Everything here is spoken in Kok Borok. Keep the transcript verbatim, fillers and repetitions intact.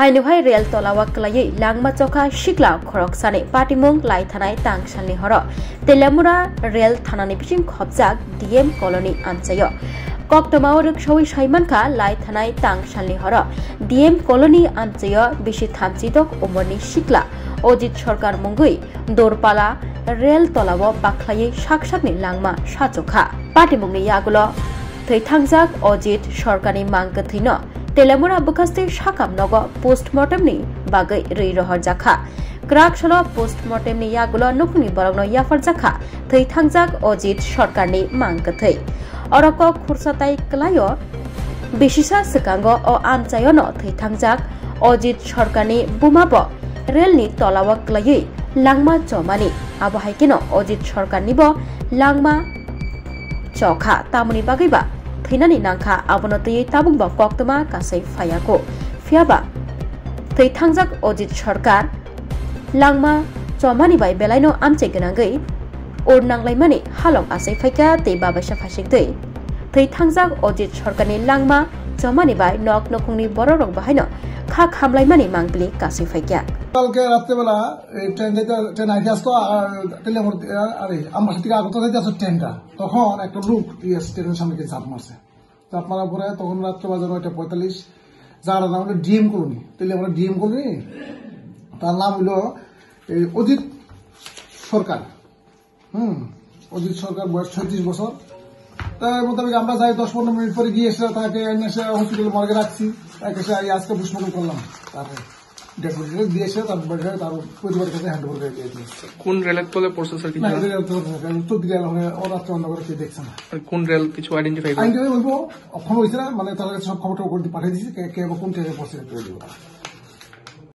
Haino hai rel tolao kwlaiwi langma chokha sikla khoroksani patimung laithanai tangsalni horo Telemura rel thanani bising khopjak D M colony amchaio. Koktwmao rwksawi saimankha laithanai tangsalni horo D M colony amchaio bisi thamchidok umorni sikla Ojit Sarkar mungwi Dorpala rel tolao bakhlaiwi sak sakni langma sachokha. Patimungni yagulo thwi thangjak Ojit Sarkarni mang kwthwino Telemura bwkhaste sakam nogo postmortemni bagwi rwi rohorjakha. Kwrak salo postmortemni yagulo nukhungni borokno yapharjakha thwi thangjak Ojit Sarkarni mang kwthwi. Oro kok khursa tai kwlaio. Bisisa swkango o amchaiono thwi thangjak Ojit Sarkarni bumabo relni tolao kwlaiwi langma chomani. Abo hai kheno Ojit Sarkarnibo langma chokha, tamoni bagwiba thwinani nangkha, abono twiwi tabukbo koktwma kasai phaiyaku. Phiyaba thwi thangjak Ojit Sarkar langma chomani bai belaino amchai gwnangwi ur nanglaimani halok asai phaikha tei babaisa phaisigtwi thwi thangjak Ojit Sarkarni langma chomani bai nok nukhungni bororok bahaino kha khamlaimani mangpili kasai phaikha. কালকে রাত্রেবেলা এই ট্রেন যাইতে, ট্রেন আইতে আসতো, আর টেলিয়ামর, আরে, আমার সাথে আগত যাইতে আসতো ট্রেনটা। তখন একটা লোক ইয়ে ট্রেনের সামনে গিয়ে ঝাঁপ মারছে। চাপ মারার পরে তখন রাত্রে বাজে নয়টা পঁয়তাল্লিশ। যার নাম হলো ডিএম কলোনি, তাহলে আমরা ডিএম কলোনি, তার নাম হলো এই অজিত সরকার। হুম, অজিত সরকার, বয়স ছয়ত্রিশ বছর। তার মোতাবেক আমরা যাই, দশ পনেরো মিনিট পরে গিয়ে এসে তাকে এনে এসে হসপিটাল মর্গে রাখছি। তাকে এসে এই আজকে পোস্টমর্টম করলাম। তারপরে ডেড বডি দিয়ে এসে তার বাড়িতে তার পরিবারের কাছে হ্যান্ড ওভার করে দিয়ে দিয়েছি। কোন রেলের তলে পড়ছে স্যার, কিছু না, জানা? এটা তো, তো দিয়ে ওরা রাত্রে অন্ধকারে কেউ দেখছে না। আর কোন রেল কিছু আইডেন্টিফাই করে? আইডেন্টিফাই বলবো, অক্ষম হয়েছে না, মানে তার কাছে সব খবর টবর করে পাঠিয়ে দিয়েছি, কে, কে বা কোন ট্রেনে পড়ছে, এটা বলবো।